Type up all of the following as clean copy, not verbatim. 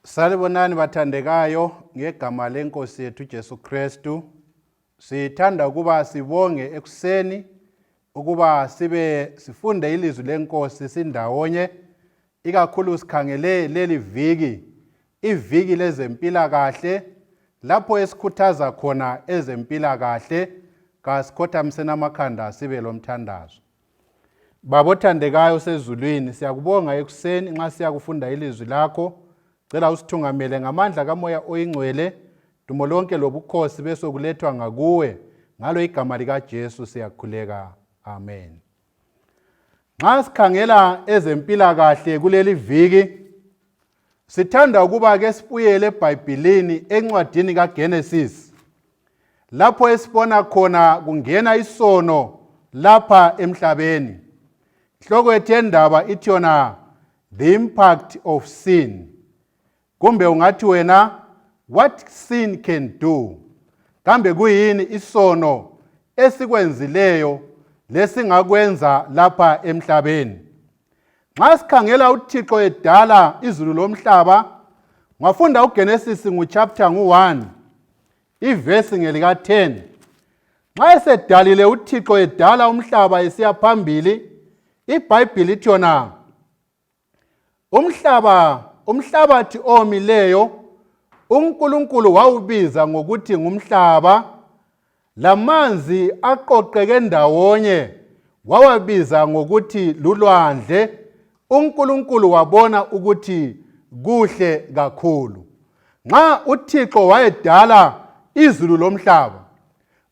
Salibonani bathandekayo ngegama lenkosi yethu Jesu Kristu. Sithanda ukuba sibonge ekuseni ukuba sibe sifunde ilizwi lenkosi sindawonye ikakhulu sikhangele leli viki iviki lezempilakahle lapho esikhuthaza khona ezempilakahle kasikhothamiseni amakhanda sibe lomthandazo. Baba othandekayo osezulwini, siyakubonga ekuseni nxa siyakufunda ilizwi lakho. Cela usithungamele ngamandla kaMoya oyiNgcwele, dumo lonke lobukhosi besokulethwa ngakuwe. Ngalo igama likaJesu siyakhuleka. Amen. Nxa sikhangela ezempilakahle kuleli viki, sithanda ukuba ke sibuyele eBhayibhilini encwadini kaGenesis lapho esibona khona kungena isono lapha emhlabeni. Inhloko yethu yendaba ithi yona the impact of sin. Kumbe ungathi wena what sin can do. Kambe kuyini isono esikwenzileyo lesingakwenza lapha emhlabeni? Nxa sikhangela uThixo edala izulu lomhlaba, ngwafunda uGenesis nguchapter ngu-1 ivesi ngelika-10. Nxa esedalile uThixo edala umhlaba esiya phambili, iBhayibhili ithi yona umhlaba umhlabathi omileyo uNkulunkulu wawubiza ngokuthi ngumhlaba lamanzi aqoqeke ndawonye wawabiza ngokuthi lulwandle uNkulunkulu wabona ukuthi kuhle kakhulu nxa uThixo wayedala izulu lomhlaba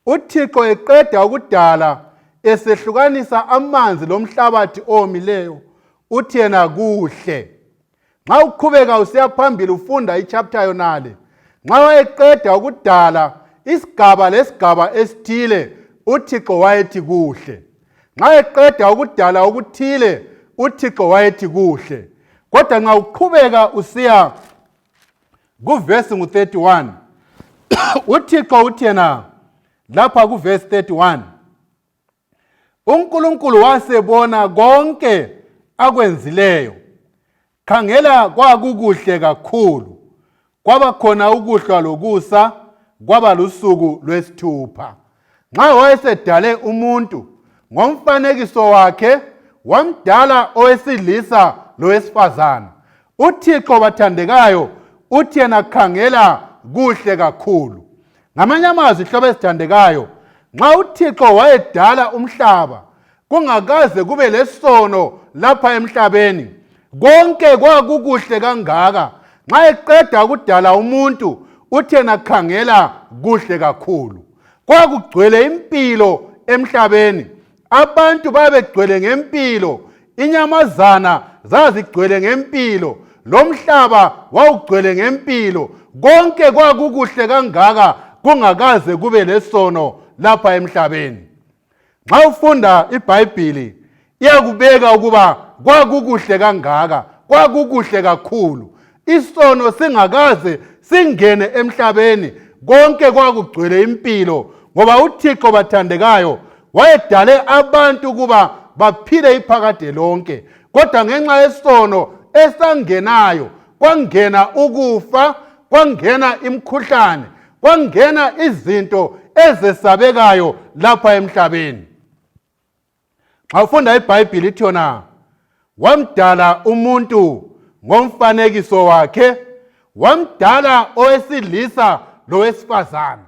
uThixo eqeda ukudala esehlukanisa amanzi lomhlabathi owomileyo uthi yena kuhle nxa uqhubeka usiya phambili ufunda ichapter yonale nxa wayeqeda ukudala isigaba lesigaba esithile uthixo wayethi kuhle nxa eqeda ukudala okuthile uthixo wayethi kuhle kodwa nxa uqhubeka usiya kuvesi ngu-31 uthixo uthi yena lapha kuvesi 31 uNkulunkulu wasebona konke akwenzileyo khangela kwakukuhle kakhulu kwaba khona ukuhlwa lokusa kwaba lusuku lwesithupha nxa wayesedale umuntu ngomfanekiso wakhe wamdala owesilisa lowesifazana uthixo bathandekayo uthi yena khangela kuhle kakhulu Ngamanye amazwi hlobo ezithandekayo, nxa uThixo wayedala umhlaba kungakaze kube lesono lapha emhlabeni, konke kwakukuhle kangaka. Nxa eqeda ukudala umuntu, uthi yena khangela kuhle kakhulu. Kwakugcwele impilo emhlabeni, abantu babegcwele ngempilo inyamazana zazigcwele ngempilo lomhlaba wawugcwele ngempilo konke kwakukuhle kangaka kungakaze kube lesono lapha emhlabeni nxa ufunda ibhayibhili iyakubeka ukuba kwakukuhle kangaka kwakukuhle kakhulu isono singakaze singene emhlabeni konke kwakugcwele impilo ngoba uThixo bathandekayo wayedale abantu ukuba baphile iphakade lonke kodwa ngenxa yesono esangenayo kwangena ukufa kwangena imikhuhlane kwangena izinto ezesabekayo lapha emhlabeni Xa ufunda iBhayibhili ithi yona wamdala umuntu ngomfanekiso wakhe, wamdala owesilisa lowesifazana.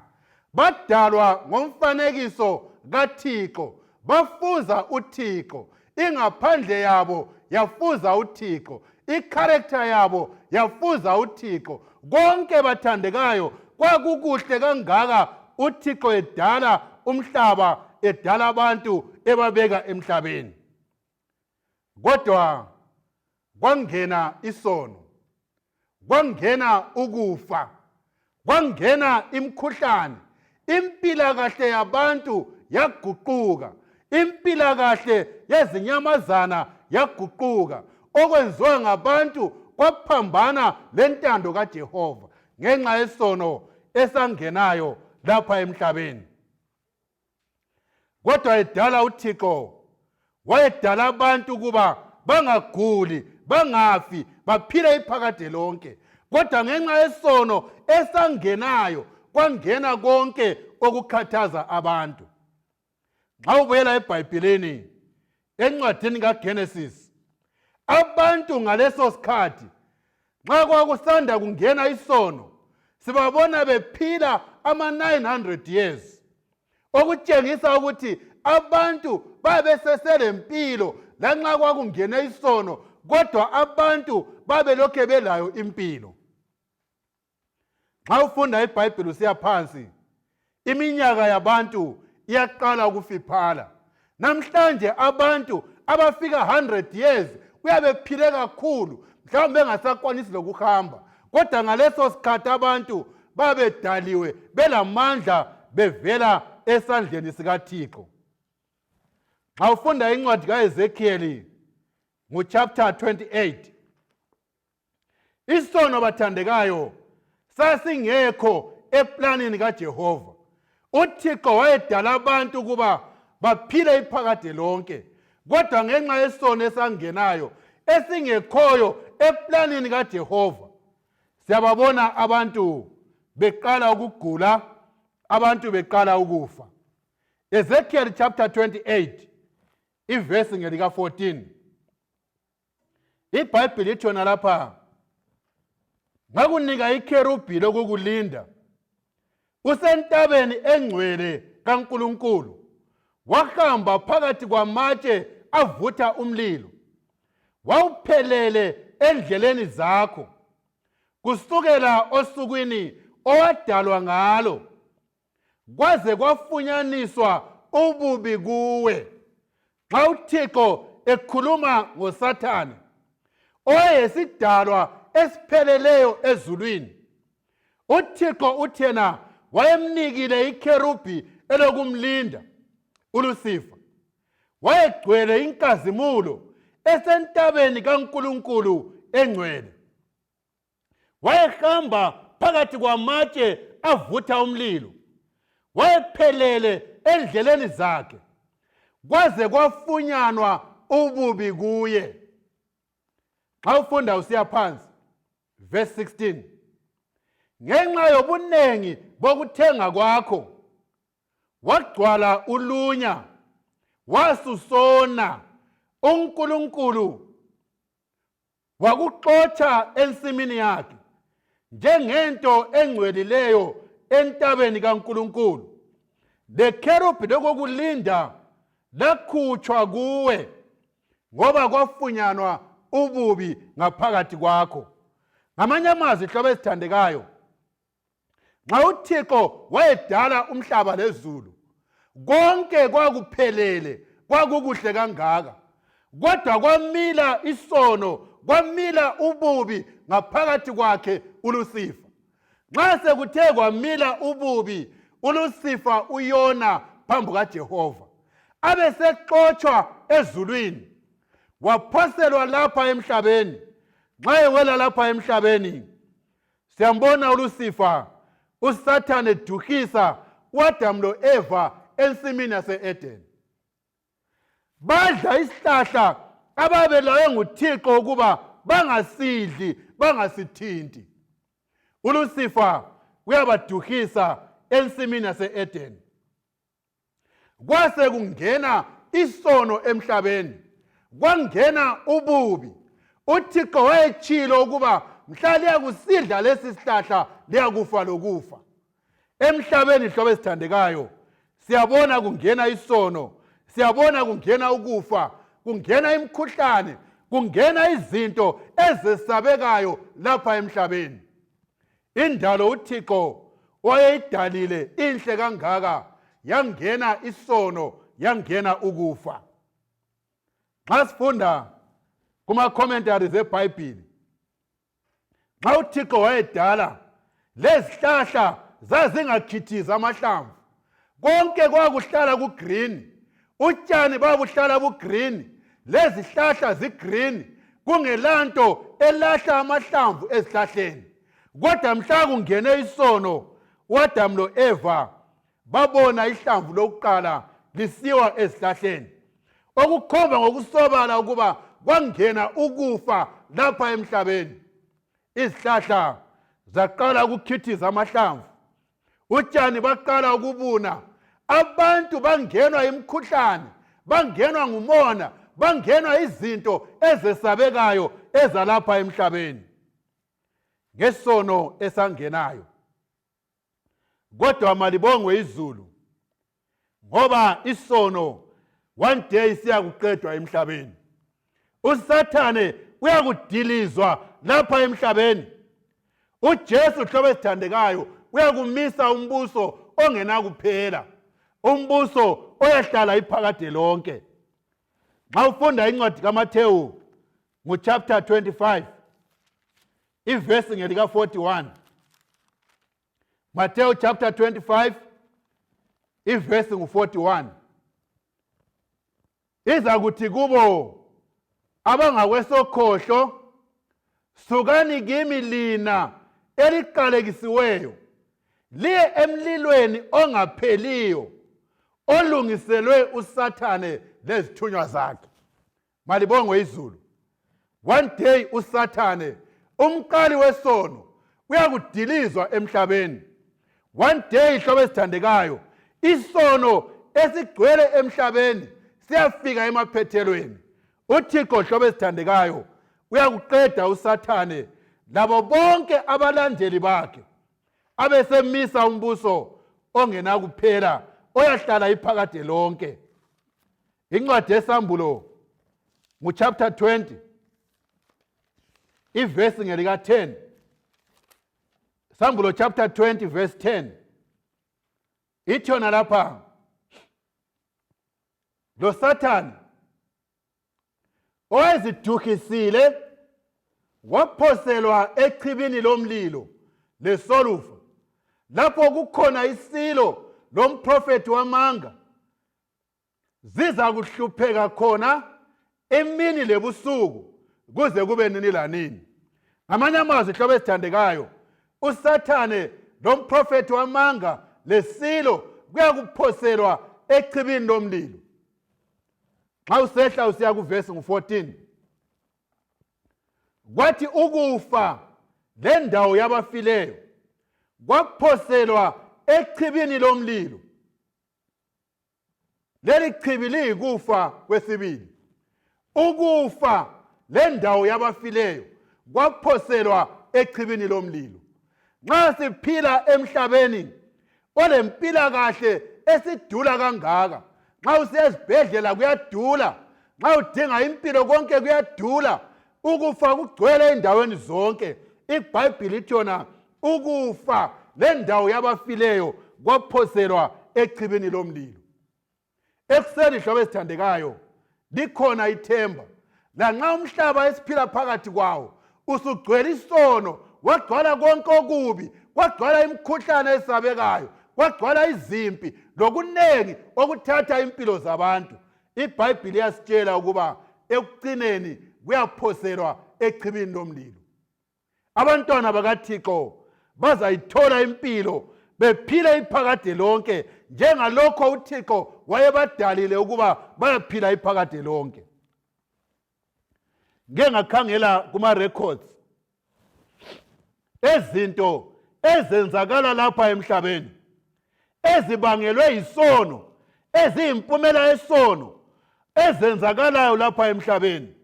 Badalwa ngomfanekiso kaThixo, bafuza uThixo. Ingaphandle yabo yafuza uThixo, ikharektha yabo yafuza uThixo. Konke bathandekayo kwakukuhle kangaka uThixo edala umhlaba edala abantu ebabeka emhlabeni. Kodwa kwangena isono, kwangena ukufa, kwangena imikhuhlane, impilakahle yabantu yaguquka, impilakahle yezinyamazana yaguquka, okwenziwa ngabantu kwaphambana lentando kaJehova ngenxa yesono esangenayo lapha emhlabeni. Kodwa edala uThixo wayedala abantu ukuba bangaguli bangafi baphile iphakade lonke. Kodwa ngenxa yesono esangenayo kwangena konke okukhathaza abantu. Nxa ubuyela eBhayibhilini encwadini kaGenesis, abantu ngaleso sikhathi nxa kwakusanda kungena isono sibabona bephila ama-900 years, okutshengisa ukuthi abantu babeseselempilo lanxa kwakungene isono, kodwa abantu babelokhe belayo impilo. Nxa ufunda iBhayibhili usiya phansi, iminyaka yabantu iyaqala ukufiphala. Namhlanje abantu abafika 100 years kuyabe phile kakhulu, mhlawumbe bengasakwanisi lokuhamba, kodwa ngaleso sikhathi abantu babedaliwe belamandla bevela esandleni sikaThixo. Nxa ufunda incwadi kaEzekhiyeli nguchapter 28, isono bathandekayo sasingekho eplanini kaJehova. UThixo wayedala abantu ukuba baphile iphakade lonke, kodwa ngenxa yesono esangenayo esingekhoyo eplanini kaJehova, siyababona abantu beqala ukugula, abantu beqala ukufa. Ezekiel chapter 28 ivesi ngelika 14, iBhayibhili ithona lapha, ngakunika ikherubhi lokukulinda usentabeni engcwele kaNkulunkulu, wahamba phakathi kwamatshe avutha umlilo, wawuphelele endleleni zakho kusukela osukwini owadalwa ngalo kwaze kwafunyaniswa ububi kuwe. Nxa uThixo ekhuluma ngoSathane owayesidalwa esipheleleyo ezulwini, uThixo uthena wayemnikile ikherubhi elokumlinda uLusifa. Wayegcwele inkazimulo esentabeni kaNkulunkulu engcwele. Wayehamba phakathi kwamatshe avutha umlilo, wayephelele endleleni zakhe kwaze kwafunyanwa ububi kuye. Xa ufunda usiya phansi, verse 16, ngenxa yobunengi bokuthenga kwakho wagcwala ulunya, wasusona uNkulunkulu wakuxotsha ensimini yakhe njengento engcwelileyo entabeni kaNkulunkulu. Lekherubhi lokokulinda lakhutshwa kuwe, ngoba kwafunyanwa ububi ngaphakathi kwakho. Ngamanye amazwi, hlobo ezithandekayo, nxa uThixo wayedala umhlaba lezulu, konke kwakuphelele, kwakukuhle kangaka, kodwa kwamila isono, kwamila ububi ngaphakathi kwakhe uLusifa. Nxa sekuthe kwamila ububi, uLusifa uyona phambi kaJehova, abesexotshwa ezulwini, waphoselwa lapha emhlabeni. Nxa ewela lapha emhlabeni, siyambona uLusifa, uSathane, eduhisa uAdamu lo-Eva ensimini yase-Edeni. Badla isihlahla ababelaywe nguThixo ukuba bangasidli, bangasithinti. ULusifa uyabaduhisa ensimini yase-Edeni. Kwase kungena isono emhlabeni, kwangena ububi. UThixo wayetshilo ukuba mhla liyakusidla lesi sihlahla liyakufa lokufa. Emhlabeni, hlobo ezithandekayo, siyabona kungena isono, siyabona kungena ukufa, kungena imikhuhlane, kungena izinto ezesabekayo lapha emhlabeni. Indalo uThixo wayeyidalile inhle kangaka, yangena isono, yangena ukufa. Nxa sifunda kuma-commentaries eBhayibhili, nxa uThixo wayedala lezihlahla zazingakhithizi amahlamvu, konke kwakuhlala kugreen, utshani babuhlala bugreen, lezihlahla zigreen, kungelanto elahla amahlamvu ezihlahleni. Kodwa mhla kungene isono, uAdamu lo-Eva babona ihlamvu lokuqala lisiwa ezihlahleni, okukhomba ngokusobala ukuba kwangena ukufa lapha emhlabeni. Izihlahla Zaqala ukukhithiza amahlamvu, utshani baqala ukubuna, abantu bangenwa imikhuhlane, bangenwa ngumona, bangenwa izinto ezesabekayo ezalapha emhlabeni ngesono esangenayo. Kodwa malibongwe izulu, ngoba isono one day siyakuqedwa emhlabeni. Usathane uyakudilizwa lapha emhlabeni. UJesu, hlobo esithandekayo, uyakumisa umbuso ongenakuphela, umbuso oyahlala iphakade lonke. Nxa ufunda incwadi kaMathewu nguchapter 25 ivesi ngelika-41, Matthew chapter 25 ivesi ngu-41, iza kuthi kubo abangakwesokhohlo, sukani kimi lina eliqalekisiweyo, liye emlilweni ongapheliyo olungiselwe uSathane lezithunywa zakhe. Malibongwe izulu. One day uSathane, umqali wesono, uyakudilizwa emhlabeni. One day, hlobo esithandekayo, isono esigcwele emhlabeni siyafika emaphethelweni. UThixo, hlobo esithandekayo, uyakuqeda uSathane labo bonke abalandeli bakhe, abesemisa umbuso ongenakuphela oyahlala iphakade lonke. Incwadi yeSambulo nguchapter 20 ivesi ngelika-10. Sambulo chapter 20 verse 10 ithi yona lapha, lo Sathane owayeziduhisile waphoselwa echibini lomlilo lesolufa, lapho kukhona isilo lomprofethi wamanga, ziza kuhlupheka khona emini lebusuku kuze kube nini lanini. Ngamanye amazwi, hlobo esithandekayo, uSathane lomprofethi wamanga lesilo kuyakuphoselwa echibini lomlilo. Nxa usehla usiya kuvesi ngu-14, kwathi ukufa lendawo yabafileyo kwaphoselwa echibini lomlilo. Leli chibi liyikufa kwesibili. Ukufa lendawo yabafileyo kwaphoselwa echibini lomlilo. Nxa siphila emhlabeni olempilakahle esidula kangaka, nxa usiya esibhedlela kuyadula, nxa udinga impilo konke kuyadula, ukufa kugcwele endaweni zonke. IBhayibhili ithi yona ukufa lendawo yabafileyo kwaphoselwa echibini lomlilo. Ekuseni, hlobo ezithandekayo, likhona ithemba. Lanxa umhlaba esiphila phakathi kwawo usugcwele isono, wagcwala konke okubi, kwagcwala imikhuhlane esabekayo, kwagcwala izimpi lokunengi okuthatha impilo zabantu, iBhayibhili iyasitshela ukuba ekucineni kuyaphoselwa echibini lomlilo. Abantwana bakaThixo bazayithola impilo bephile iphakade lonke, njengalokho uThixo wayebadalile ukuba bayaphila iphakade lonke. Ngike ngakhangela kuma-records ezinto ezenzakala lapha emhlabeni ezibangelwe yisono, eziyimpumela yesono ezenzakalayo lapha emhlabeni.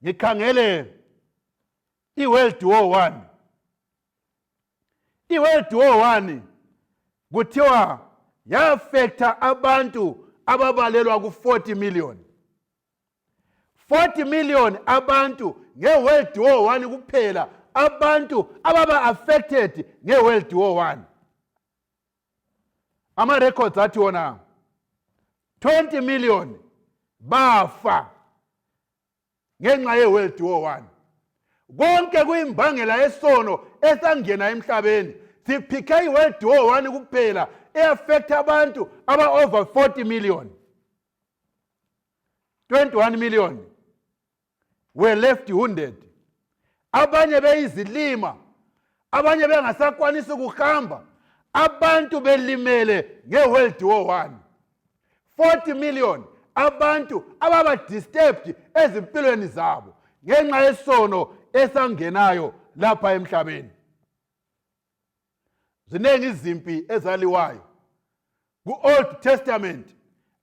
Ngikhangele i-World War 1. I-World War 1 kuthiwa yaafektha abantu ababalelwa ku-40 million. 40 million abantu nge-World War 1 kuphela, abantu ababa affected nge-World War 1. Ama-records athi wona 20 million bafa ngenxa ye-World War 1. Konke kuyimbangela yesono esangena emhlabeni. Siphikhe i-World War 1 kuphela e-affect abantu aba-over 40 million. 21 million were left wounded, abanye beyizilima, abanye bengasakwanisi ukuhamba, abantu belimele nge-World War 1. 40 million abantu ababa disturbed ezimpilweni zabo ngenxa yesono esangenayo lapha emhlabeni. Ziningi izimpi ezaliwayo ku-Old Testament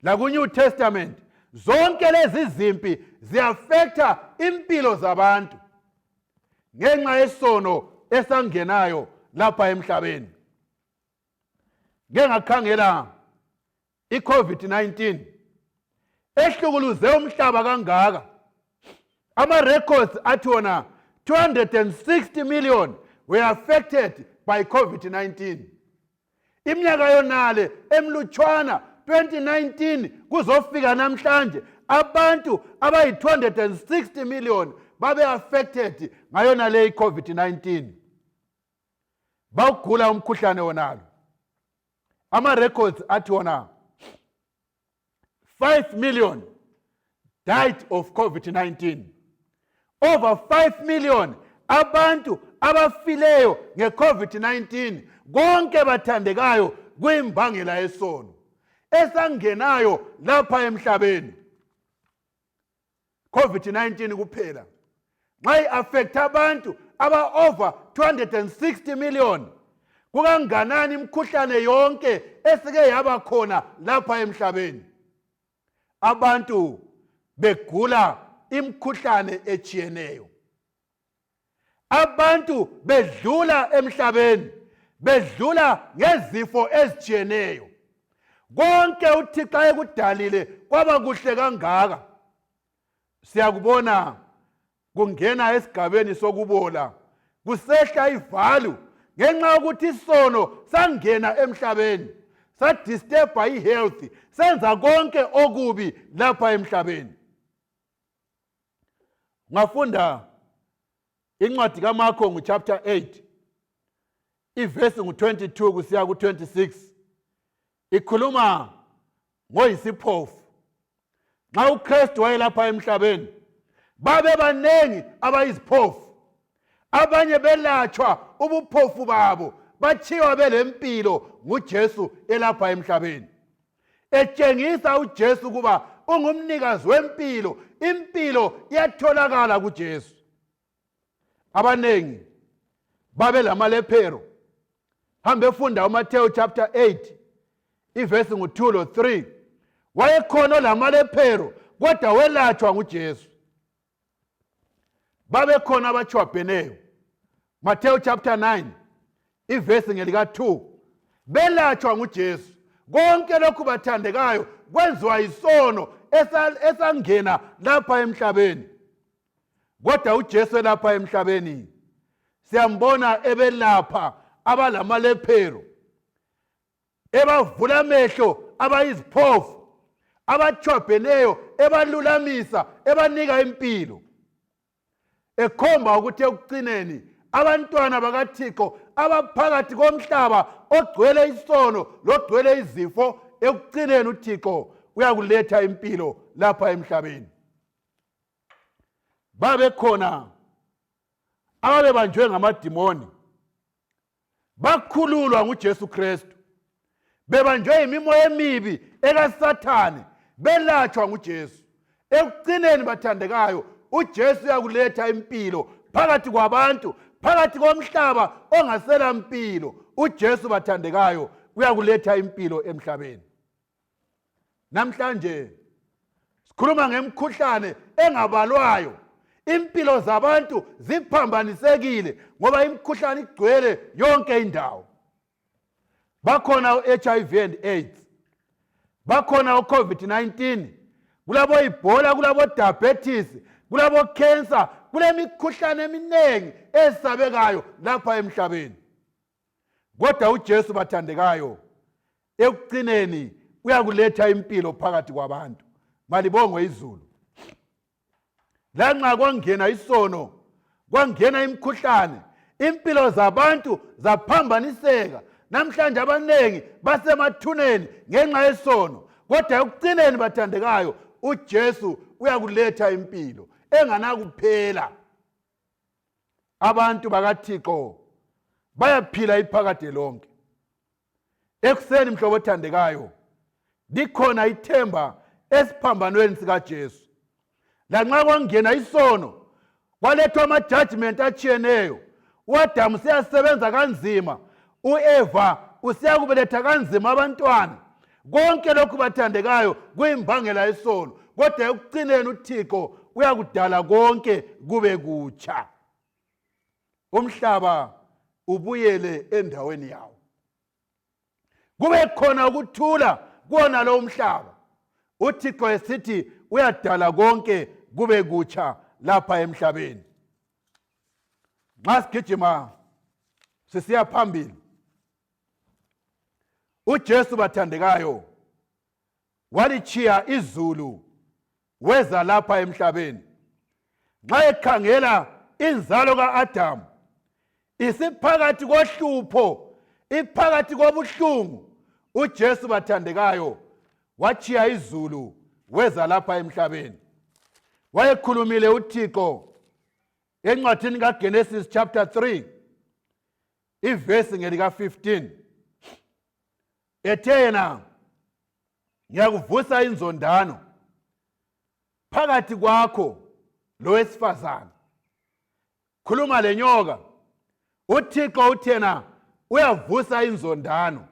laku-New Testament. Zonke lezi zimpi ziaffecta impilo zabantu ngenxa yesono esangenayo lapha emhlabeni. Ngeke ngakhangela i-COVID-19 ehlukuluze umhlaba kangaka. Ama-records athi wona 260 million were affected by COVID-19. Iminyaka yonale emlutshwana, 2019 kuzofika namhlanje, abantu abayi-260 million babe affected ngayona le i-COVID-19. Bawugula umkhuhlane wonalo. Ama-records athi wona 5 million died of COVID-19. Over 5 million abantu abafileyo nge-COVID-19. Konke, bathandekayo, kuyimbangela yesono esangenayo lapha emhlabeni. COVID-19 kuphela nxa i-affect abantu aba-over 260 million, kukanganani imikhuhlane yonke esike yaba khona lapha emhlabeni, abantu begula imikhuhlane etshiyeneyo, abantu bedlula emhlabeni bedlula ngezifo ezitshiyeneyo. Konke uThixo ayekudalile kwaba kuhle kangaka, siyakubona kungena esigabeni sokubola, kusehla ivalue ngenxa yokuthi isono sangena emhlabeni, sadisturba i-health, senza konke okubi lapha emhlabeni. Ungafunda incwadi kaMarko nguchapter 8, ivesi ngu-22 kusiya ku-26, ikhuluma ngoyisiphofu. Nxa uKristu wayelapha emhlabeni, babe baningi abayiziphofu, abanye belatshwa ubuphofu babo, batshiwa belempilo nguJesu elapha emhlabeni, etshengisa uJesu ukuba ungumnikazi wempilo, impilo iyatholakala kuJesu. Abaningi babe lamalephero. Hambe funda uMathewu chapter 8, ivesi ngu-2 lo-3. Wayekhona olamalephero, kodwa welatshwa nguJesu. Babekhona abatshwabheneyo, Matthew chapter 9, ivesi ngelika-2, belatshwa nguJesu. Konke lokhu, bathandekayo, kwenziwa yisono esangena lapha emhlabeni. Kodwa uJesu elapha emhlabeni, siyambona ebelapha abalamalephero, ebavula amehlo abayiziphofu, abatshwabheneyo ebalulamisa, ebanika impilo, ekhomba ukuthi ekucineni abantwana bakaThixo abaphakathi komhlaba ogcwele isono logcwele izifo, ekucineni uThixo uyakuletha impilo lapha emhlabeni. Babekhona ababebanjwe ngamadimoni, bakhululwa nguJesu Kristu, bebanjwe yimimoya emibi ekaSathane, belatshwa nguJesu. Ekucineni, bathandekayo, uJesu uyakuletha impilo phakathi kwabantu, phakathi komhlaba ongasela mpilo. UJesu, bathandekayo, uyakuletha impilo emhlabeni. Namhlanje sikhuluma ngemikhuhlane engabalwayo. Impilo zabantu ziphambanisekile ngoba imikhuhlane igcwele yonke indawo. Bakhona u-HIV and AIDS, bakhona u-COVID-19, kulabo Ebola, kulabo diabetes, kulabo cancer, kulemikhuhlane eminingi esabekayo lapha emhlabeni. Kodwa uJesu, bathandekayo, ekucineni uyakuletha impilo phakathi kwabantu. Malibongwe izulu. Lanxa kwangena isono, kwangena imikhuhlane, impilo zabantu zaphambaniseka, namhlanje abaningi basemathuneni ngenxa yesono, kodwa ekucineni, bathandekayo, uJesu uyakuletha impilo enganakuphela. Abantu bakaThixo bayaphila iphakade lonke. Ekuseni, mhlobo othandekayo, likhona ithemba esiphambanweni sikaJesu. Lanxa kwangena isono, kwalethwa amajudgment atshiyeneyo, uAdamu seyasebenza kanzima. U-Eva usiyakubeletha kanzima abantwana. Konke lokhu bathandekayo kuyimbangela yesono, kodwa ekucineni uThixo uyakudala konke kube kutsha, umhlaba ubuyele endaweni yawo, kube khona ukuthula kuwona lo umhlaba. UThixo esithi uyadala konke kube kutsha lapha emhlabeni. Nxa sigijima sisiya phambili, uJesu bathandekayo walitshiya izulu weza lapha emhlabeni. Nxa ekhangela inzalo ka-Adamu isiphakathi kohlupho, iphakathi kobuhlungu, uJesu bathandekayo watshiya izulu weza lapha emhlabeni. Wayekhulumile uThixo encwadini kaGenesis chapter 3 ivesi ngelika-15, ethe yena, ngiyakuvusa inzondano phakathi kwakho lowesifazane. Khuluma lenyoka. UThixo uthena uyavusa inzondano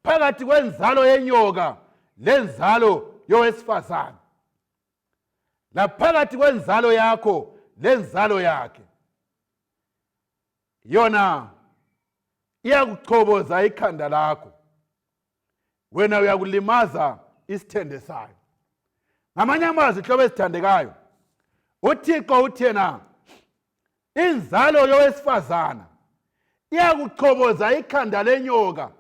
phakathi kwenzalo yenyoka lenzalo yowesifazane, laphakathi kwenzalo yakho lenzalo yakhe. Yona iyakuchoboza ikhanda lakho, wena uyakulimaza isithende sayo. Ngamanye amazwi, hlobo ezithandekayo, uThixo uthena inzalo yowesifazana iyakuchoboza ikhanda lenyoka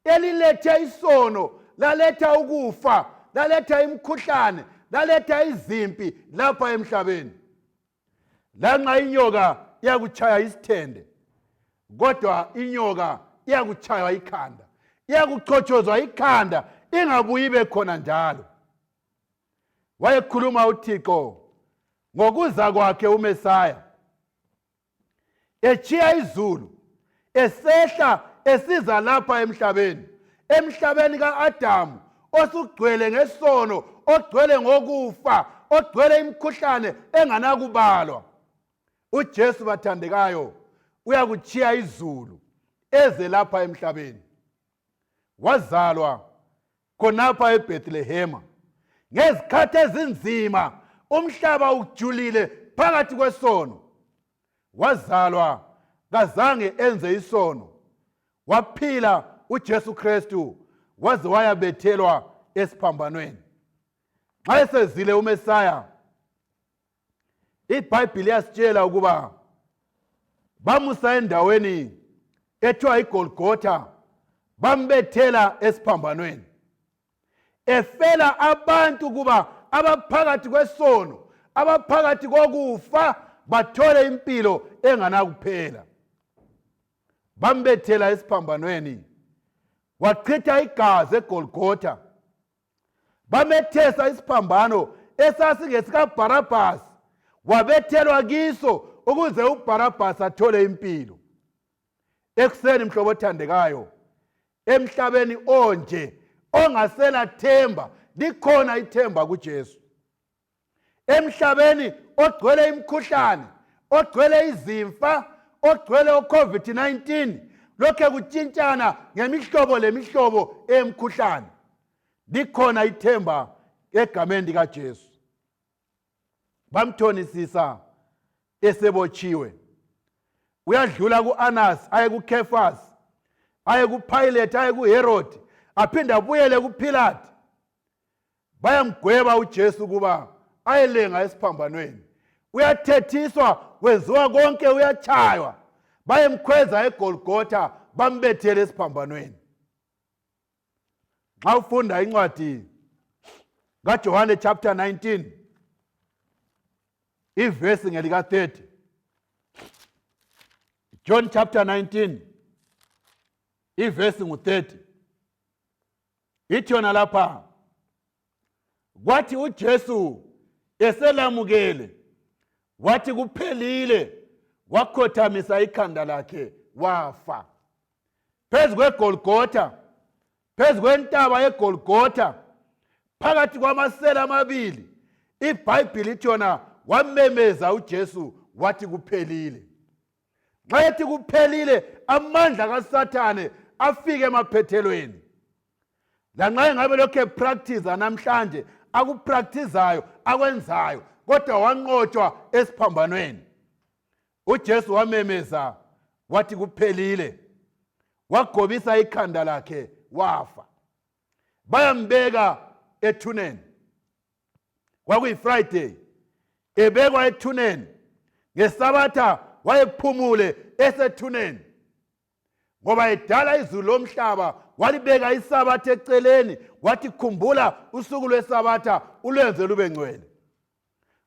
elilethe isono, laletha ukufa, laletha imikhuhlane, laletha izimpi lapha emhlabeni. Lanxa inyoka iyakutshaya isithende, kodwa inyoka iyakutshaywa ikhanda, iyakuchotshozwa ikhanda, ingabuyi ibe khona njalo. Wayekhuluma uThixo ngokuza kwakhe uMesaya, etshiya izulu, esehla esiza lapha emhlabeni, emhlabeni ka-Adamu osugcwele ngesono, ogcwele ngokufa, ogcwele imikhuhlane enganakubalwa. UJesu bathandekayo uyakutshiya izulu eze lapha emhlabeni. Wazalwa khonapha eBethlehema ngezikhathi ezinzima, umhlaba ujulile phakathi kwesono. Wazalwa, kazange enze isono. Waphila uJesu Kristu waze wayabethelwa esiphambanweni. Nxa esezile uMesaya, iBhayibhili iyasitshela ukuba bamusa endaweni ethiwa iGolgotha, bambethela esiphambanweni, efela abantu kuba abaphakathi kwesono, abaphakathi kokufa, bathole impilo enganakuphela. Bambethela esiphambanweni, wachitha igazi eGolgotha. Bamethesa isiphambano esasingesikaBharabhasi, wabethelwa kiso ukuze uBharabhasi athole impilo. Ekuseni, mhlobo othandekayo, emhlabeni onje ongasela themba, likhona ithemba kuJesu. Emhlabeni ogcwele imikhuhlane, ogcwele izimfa, ogcwele uCovid-19, lokhe kutshintshana ngemihlobo lemihlobo emkhuhlane, likhona ithemba egameni likaJesu. Bamthonisisa esebotshiwe, uyadlula ku-Anas, aye kuKhefas, aye kuPilate, aye kuHerod, aphinde abuyele kuPilate. Bayamgweba uJesu ukuba ayelenga esiphambanweni. Uyathethiswa, wenziwa konke, uyachaywa, bayemkhweza eGolgotha, bambethele esiphambanweni. Nxa ufunda incwadi kaJohane chapter 19 ivesi ngelika 30, John chapter 19 ivesi ngu-30, ithi yona lapha, kwathi uJesu eselamukele wathi kuphelile, wakhothamisa ikhanda lakhe wafa. Phezu kweGolgotha, phezu kwentaba yeGolgotha, phakathi kwamasela amabili, iBhayibhili ithi yona wamemeza uJesu wathi kuphelile. Nxa ethi kuphelile, amandla kaSathane afike emaphethelweni. Lanxa engabe lokhu epractice namhlanje, akupractizayo akwenzayo, kodwa wanqotshwa esiphambanweni. UJesu wamemeza wathi kuphelile, wagobisa ikhanda lakhe wafa. Bayambeka ethuneni. Kwakuyi-Friday, ebekwa ethuneni. Ngesabatha wayephumule esethuneni, ngoba edala izulu lomhlaba walibeka isabatha eceleni, wathi khumbula usuku lwesabatha ulwenze lube ngcwele.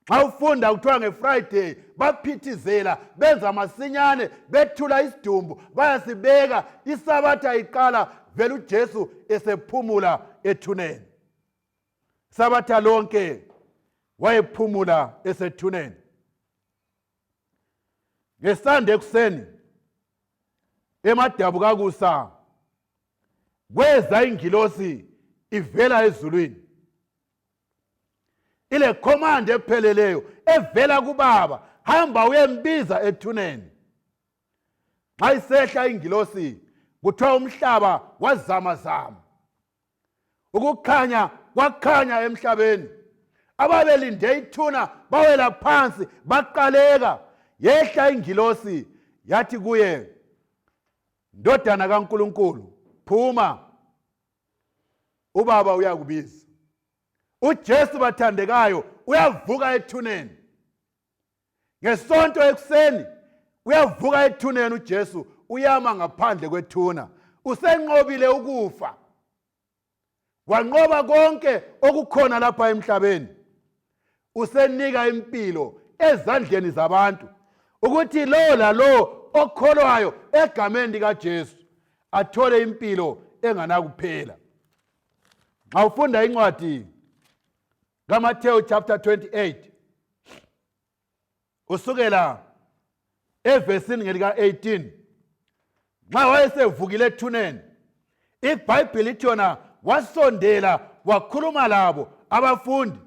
Nxa ufunda kuthiwa ngeFriday baphithizela, benza masinyane, bethula isidumbu bayasibeka. Isabatha iqala vele uJesu esephumula ethuneni. Sabatha lonke wayephumula esethuneni. Ngesande ekuseni emadabukakusa kweza ingilosi ivela ezulwini, ile command epheleleyo evela kubaba, hamba uyembiza ethuneni. Nxa isehla ingilosi kuthiwa umhlaba wazamazama, ukukhanya kwakhanya emhlabeni. Ababelinde ithuna bawela phansi baqaleka. Yehla ingilosi yathi kuye, ndodana kaNkulunkulu, phuma, ubaba uyakubiza. UJesu bathandekayo uyavuka ethuneni ngesonto ekuseni, uyavuka ethuneni uJesu, uyama ngaphandle kwethuna. Usenqobile ukufa, wanqoba konke okukhona lapha emhlabeni. Usenika impilo ezandleni zabantu, ukuthi lowo lalowo okholwayo egameni likaJesu athole impilo enganakuphela. Nxa ufunda incwadi kaMathewu chapter 28 usukela evesini ngelika-18, nxa wayesevukile ethuneni, iBhayibhili ithi yona wasondela wakhuluma labo abafundi.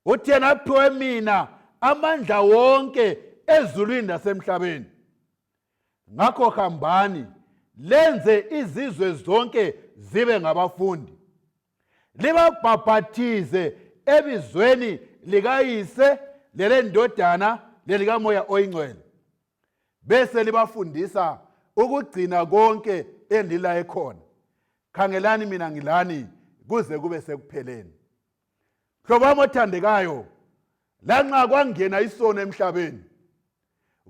Uthi yena, aphiwe mina amandla wonke ezulwini lasemhlabeni, ngakho hambani lenze izizwe zonke zibe ngabafundi, libabhabhathize ebizweni likaYise lelendodana lelikaMoya oyingcwele, bese libafundisa ukugcina konke endilaye khona. Khangelani, mina ngilani kuze kube sekupheleni. Hlobo wami othandekayo, lanxa kwangena isono emhlabeni,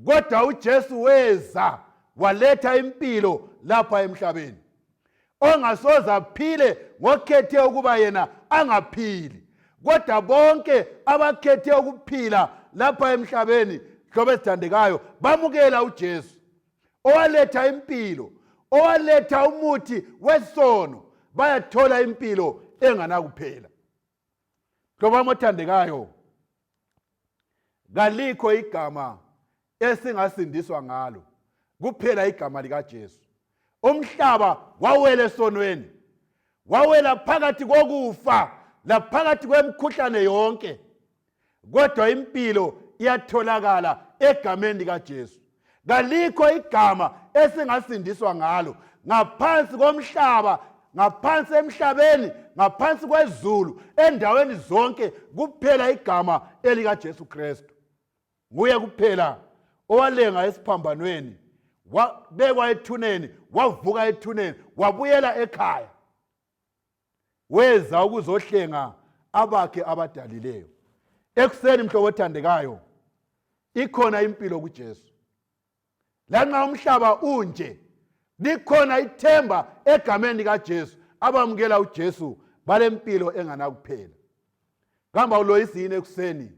kodwa uJesu weza waletha impilo lapha emhlabeni. Ongasoze aphile ngokhethe ukuba yena angaphili, kodwa bonke abakhethe ukuphila lapha emhlabeni, hlobo ezithandekayo, bamukela uJesu owaletha impilo, owaletha umuthi wesono, bayathola impilo enganakuphela. Hlobo wami othandekayo, kalikho igama esingasindiswa ngalo kuphela igama likaJesu. Umhlaba wawela esonweni, wawela phakathi kokufa laphakathi kwemikhuhlane yonke, kodwa impilo iyatholakala egameni likaJesu. Kalikho igama esingasindiswa ngalo ngaphansi komhlaba, ngaphansi emhlabeni, ngaphansi kwezulu, endaweni zonke, kuphela igama elikaJesu Kristu. Nguye kuphela owalenga esiphambanweni, wabekwa ethuneni, wavuka ethuneni, wabuyela ekhaya, weza ukuzohlenga abakhe abadalileyo. Ekuseni, mhlobo othandekayo, ikhona impilo kuJesu. Lanxa umhlaba unje, likhona ithemba egameni likaJesu. Abamukela uJesu balempilo enganakuphela. Kamba uloyisi yini ekuseni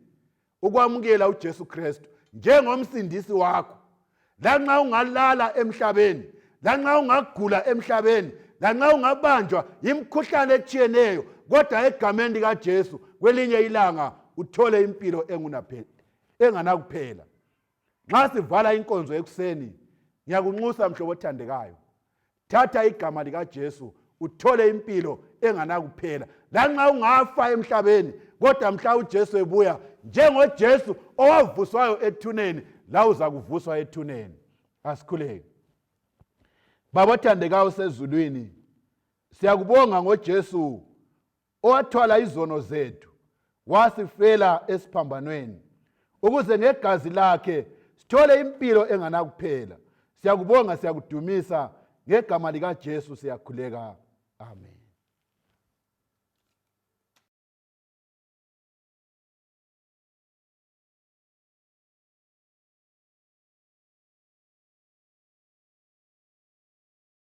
ukwamukela uJesu Kristu njengomsindisi wakho? Lanxa ungalala emhlabeni, lanxa ungagula emhlabeni, lanxa ungabanjwa yimikhuhlane etshiyeneyo, kodwa egameni likaJesu kwelinye ilanga uthole impilo enganakuphela. Nxa sivala inkonzo ekuseni, ngiyakunxusa mhlobo othandekayo, thatha igama likaJesu uthole impilo enganakuphela. Lanxa ungafa emhlabeni, kodwa mhla uJesu ebuya, njengoJesu owavuswayo ethuneni, la uza kuvuswa ethuneni. Asikhuleke. Baba othandekayo osezulwini, siyakubonga ngoJesu owathwala izono zethu wasifela esiphambanweni ukuze ngegazi lakhe sithole impilo enganakuphela. Siyakubonga, siyakudumisa ngegama likaJesu siyakhuleka. Amen.